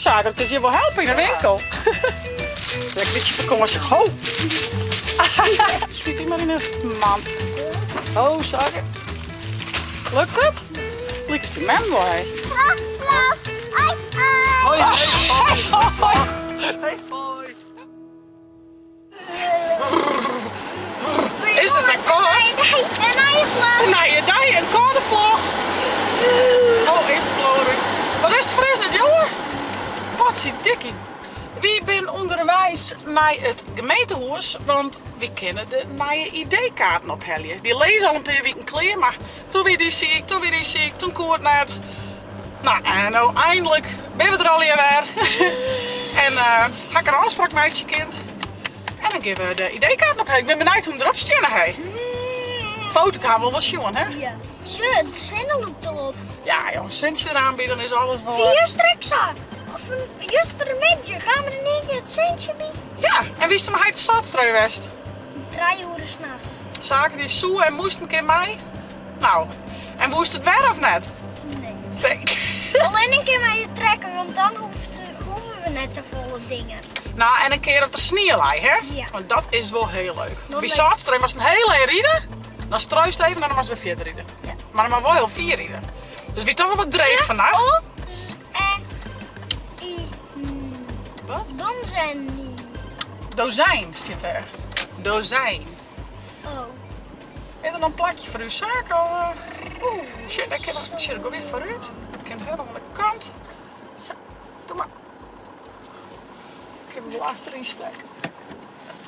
Saak, dat is je wol helpe yn de winkel. Lekker bytsje fakânsje. Ho! Smyt dy mar yn de mand. Ho, Saak. Lukt it? Likest dy mem wol, hé. Hoi, hoi, hoi. Hoi, hoi. Is it net kâld? In nije vlog. In nije dei, in kâlde vlog. Oh, earst de blower út. Wat is it fris net, jonge? Potsydikkie. Wy binne ûnderweis nei it gemeentehûs, want wy kinne de nije ID-kaarten ophelje. Dy lizze al in pear wiken klear, mar toen wie dy siik, toen wie dy siik, toen koe it net. No, en no eindelijk binne we der allegear wer. En ha ik in ôfspraak meitsje kind. En dan gean we de ID-kaarten opheljen. Ik bin benijd hoe't derop steane, hè. Foto ha we al wol sjoen, hè? Ja. Tsje, de sinne lûkt al op. Ja, joh, sintsje eraan by, dan is alles wol. Wie juster ek sa. Of justermiddei kaam der in ien kear it sintsje by. Ja, en wist mei heit de Sâltstrui west? 3 oere nachts. Saken dy soe en moasten kear mei. Nou, en woest it wer of net? Nee. Nee. Alleen in kear mei de trekker, want dan hoeft, hoeven we net safolle dingen. Nou, en in kear dat der snie lei, hè? Ja. Want dat is wol hiel leuk. Dat By leuk. Sâltstrui moatst in hiel ein ride, dan struist even en dan moatst wer fierder ride. Ja. Mar dan moat wol hiel fier ride. Dus wie toch wol wat dreech vannacht. O, S, E, I, N. Wat? Donzijn. Dozijn stiet dêr. Dozijn. Oh. Is der noch in plakje foar ús saak al? Oeh, shit, dêr kin nog, shit, ik go weer foarút. Ik kin hun oan de kant. Sa, doe mar. Ik kin wol achteryn stekke.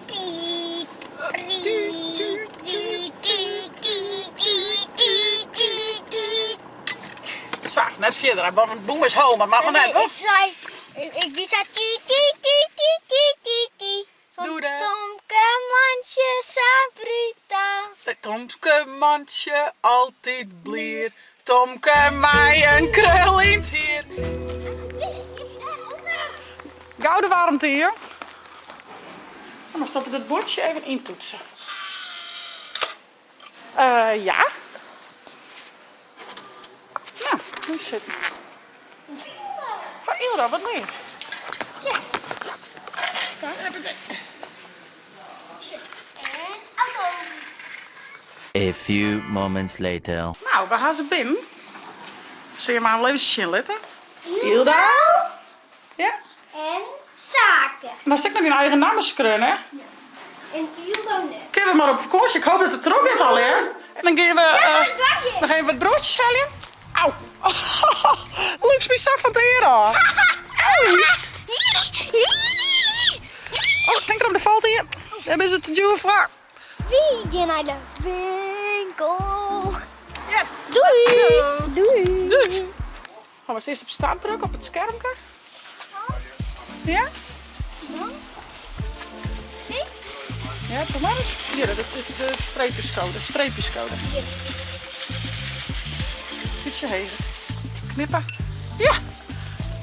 Piep, piep, piep, piep, piep, piep, piep, piep. Sa, net fierder, hè, want boem is ho, mar mag nog net, Nee, ik sei, ik, die zei tie, tie, tie, tie, tie, tie, tie. Van Doe dat. Tomke Mantsje sa brutaal. Tomke Mantsje altyd blier. Tomke mei in krul yn it hier. Gau de waarmte hier. Dan moatst op dat buordsje even yntoetse. Uh, ja. Nou, hoe zit het? Van Ilda, wat leuk. Ja. A few moments later. Nou, we ha se binnen. Sil je mar even sjen litte? Ilda. Ja. En Sake. En dan stik noch dyn eigen namme skreaun, hè? Ja. En Ilda net. Kinne we mar op fakânsje. Ik hoop dat it trochgiet al, hè? En dan gean we Ja, nog even wat broodjes heljen. Au! Lûkst my sa fan it ear ôf. Auwies! Oh, tink derom, der falt ien. Dêr binne se te djoer foar. Wy gean nei de winkel. Yes! Doei! Doei! Doei! Gaan we earst op start drukke op it skermke? Ja? Dan? Nee? Ja, doe mar ris. Hjir, dat is de streepjescode. Streepjescode. Hjir. Ietsje heger. Knippen. Ja!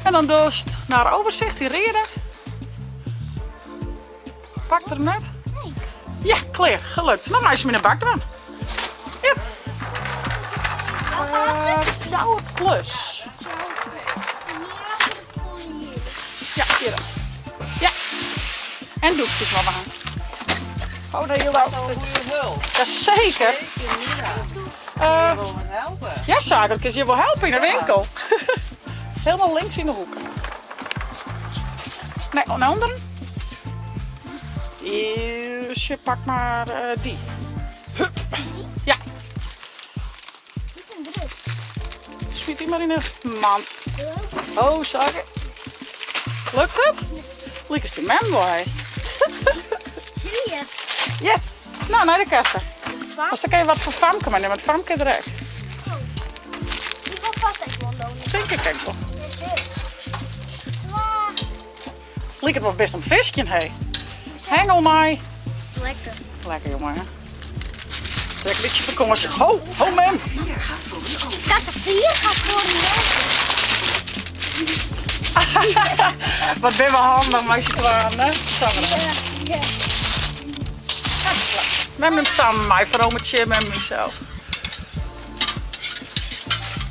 En dan dochst naar overzicht, dy reade. Pakt er net? Nee. Ja, klear. Gelukt. No meist him yn de bak dwaan. Yes. Fjouwer plus. Ja, hjir. Ja. En doekjes mei ha. Oh, de hele Jazeker. Ja, Sager, ik kan je wel helpen in de winkel. Helemaal links in de hoek. Nee, naar onderen. Dus je pak maar dy. Hup. Ja. Smyt dy mar yn de mand. Oh, sorry. Lukt it? Likest dy mem wol. Zie je? Yes. No, nei de kassa. As ik even wat foar Famke mei want Famke der ek. Oh. Dy wol fêst ek wol donut. Tink ik ek wol. Liket wol bist oan it fiskjen, hé. Hengel mei. Lekker. Lekker, jongen, hè. Lekker bytsje fakânsje. Ho, ho mem. Kassa 4 gaat voor een Wat binne we handich mei syn twaen, hè? Ja, ja. Mem nimt samen mei, foaral mei Tjim en mysels.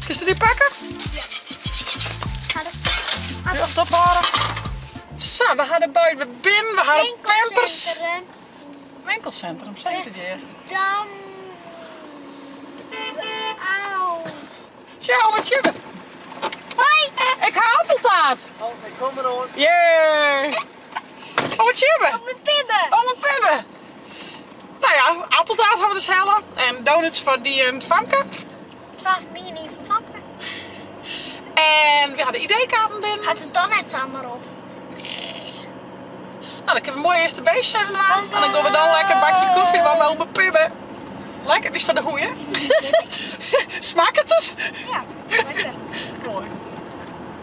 Kinst du dy pakke? Ja. Rjocht ophâlde. Sa, we ha de buit wer binnen. We ha de pampers. Winkelsintrum, sa hjit it hjir. Dam. Au. Tsja, wat sjogge we? Hoi. Ik ha appeltaart. Oh, ik kom eroan. Jee. Oh, wat sjogge we? Op mijn pibbe. Oh, mijn pibbe. Nou ja, appeltaart ha we dus helle. En donuts foar dy en Famke. Twa foar my en ien foar Famke. En we ha de ID-kaarten binnen. Hat it dan net samar op? Nee. Nou, dan kinne we moai earst de beestjes even dwaan. En dan gean we dan lekker in bakje kofje dwaan by ome Pibbe. Lekker, dy is foar de goeie. Smakket it? Ja, lekker. Moai.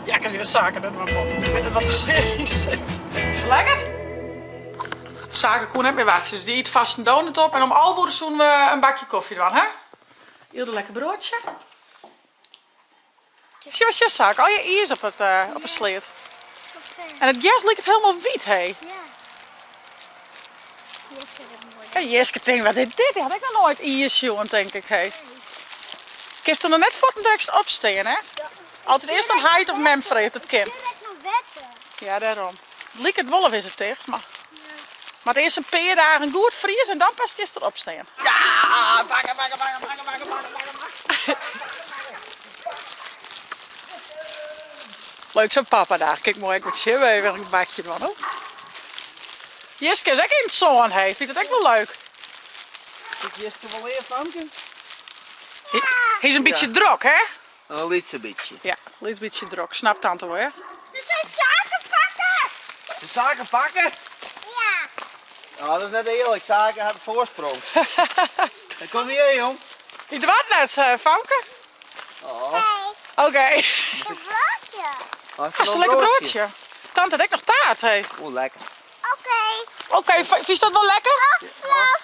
Ja, ik zie de zaken net maar pot. Ik weet net wat erin zit. Lekker? Sake koe net mear wachtsje, dus dy yt fast in donut op. En om 11 oere soene we in bakje kofje dwaan, hè? Hielde lekker broadsje. Sjoch mar sjen, Sake, al je iis op it, op 'e sleat. En it gers liket hielendal wyt, hé. Ja. Ik vind het mooi. Kijk, Jiske tinkt, wat is dit? Die had ik noch noait iis sjoen, tink ik, hé. Kinst der noch net fuortendaliks opstean, hè? Altyd earst oan heit of mem freegje oft it kin. It is noch wetter. Ja, dêrom. It liket wol of is it ticht, mar. Moat earst in pear dagen goed frieze en dan pas kinst der opstean. Ja, bakke, bakke, bakke, bakke, bakke, bakke, bakke, bakke. Leuk zo'n papa daar. Kijk mooi, ik moet even even een bakje doen. Oh. Jiske is ek yn it sân, hé. Fynt it ek wol leuk. Is Jiske wol lear, Famke? Hy is in bytsje drok, hè? In lytse bytsje. Ja, in lyts bytsje drok. Snapt tante wol, hè? Er zijn zaken pakken! De zaken pakken? Ja. Nou, dat is net eerlijk. Sake hat de foarsprong. Dat komt niet in, jong. Hy doart net, eh, Famke. Oh. Nee. Oké. Een broodje. Hast in lekker broadsje. Tante hat ek noch taart, hé. Oeh, lekker. Oké. Oké, fynst dat wol lekker? Vlog.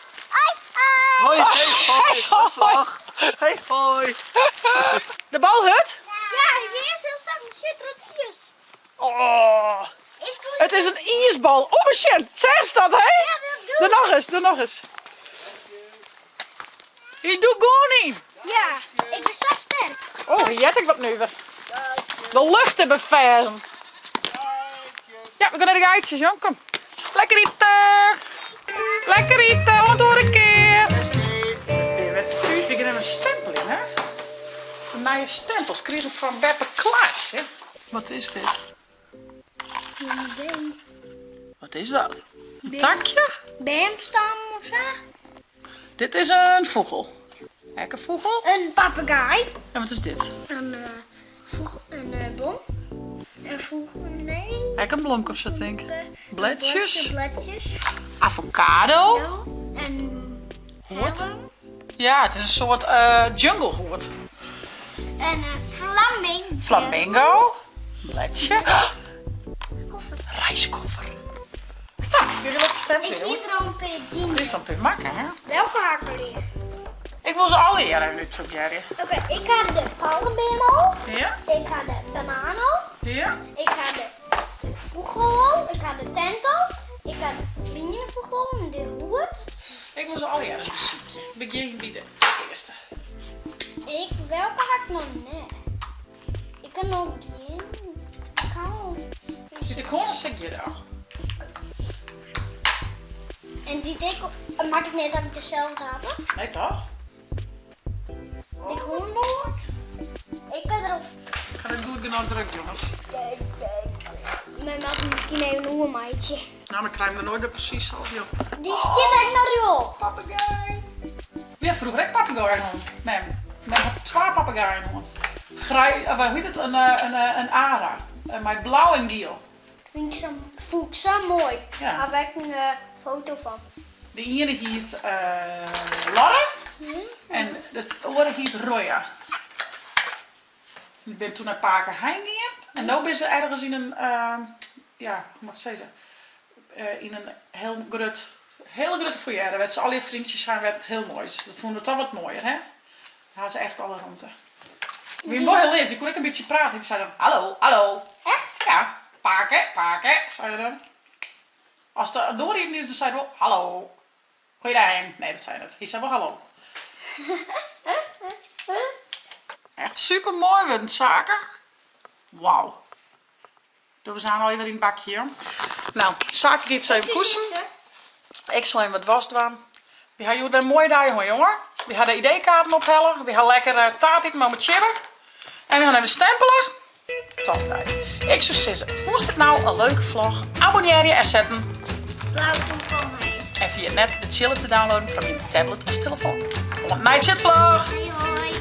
Hoi, hoi. Hoi, hey, hoi, vlog. Hey, hoi. De bal hurd? Ja, hij weer is heel zacht zit er het iers. Oh, Is goed. it is in iisbal. Oh, mar sjen, seachst dat, hè? Ja, dat doe Doe noch ris, doe noch ris. Hy doet gewoan yn. Ja, ik ben zo sterk. Oh, hier jet ik wat nuver. De lucht te beferzen. Ja, we gaan naar de geitsjes, jong. Kom. Lekker iten. Lekker iten, oant oare kear. We binne wer thús. We gean even stempeljen, hè? De nije stempels krigen fan beppe Klaasje. Wat is dit? Geen idee. Wat is dat? In takje? Beamstam of zo? Dit is in fûgel. Ek in fûgel. In papegaai. En wat is dit? In, fûgel, in blom. In fûgel, nee. Ek in blomke of sa tink. Bledsjes. Bledsjes. Avokado. En Hoed. Ja, it is in soart junglehoed. En in flamingo. Flamingo. Bledsje. Koffer. Reiskoffer. Nou, jullie lekker stempelen, Ik zie er al een pear dien. It is dan pear makke, hè? Welke ha ik allegear? Ik wol se allegear even útprobearje. Oké, ik ha de palmbeam al. Ja. Ik ha de banaan al. Ja. Ik ha de fûgel al. Ik ha de tent al. Ik ha de bienenfûgel en de hoed. Ik wol se allegear ris besykje. Begjin by de earste. Ik, welke ha ik noch net? Ik ha noch gjin. Ik ha al. Zit de koren stik hjir dan? En dy dik makket it net dat ik deselde ha? Nee toch? Ik hûn. Ik ha der al. Ik ha it goed genôch druk, jonges. Men moat miskien even oermeitsje. Nou, dan krij ik 'm der noait wer presys op, joh. Dy stiet ek noch rjocht. Papegaai. Wy ha froeger ek papegaaien hân, mem. Mem hat twa papegaaien hân. Grij, of hoe hjit it, in, in, in ara. Mei blau en giel. Fyn ik sa, fûn ik sa moai. Ja. Haw ik in foto fan. De iene hiet Lorre en de oare hiet Roya. Dy binne toen nei pake Hein gien en no binne se ergens yn in, ja, hoe moat ik sizze, yn in hiel grut, hiele grutte foyer wêr't se allegear freontsjes ha en wêr't it hiel moai is. Dat fûnen we toch wat moaier, hè? Daar ha se echt alle romte. Wienen wol hiel leaf, dy koe ek in bytsje prate. Dy sei dan, hallo, hallo. Echt? Ja, pake, pake, sei er dan. As de doar iepen is, dan sei er wol, hallo. Goeie Nee, dat sei er net. Hy sei wol hallo. Echt super moai wurden, Sake. Wauw. Doe we sa'n allegear wer yn it bakje, jong. No, Sake giet se even koesen. Ik sil even wat was dwaan. Wy ha hjoed wer in moaie dei hân, jonge. Wy ha de ID-kaarten ophelle. Wy ha lekker eh, taart iten mei tsjibbe. En we ha even stempele. Topdei. Ik soe sizze, fûnst it no in leuke vlog? Abonnearje en set in blauwe tompel mei. En ferjit net de tsjilp te downloaden foar myn tablet as telefoan. Oant nei tsjitvlog! Hoi hoi!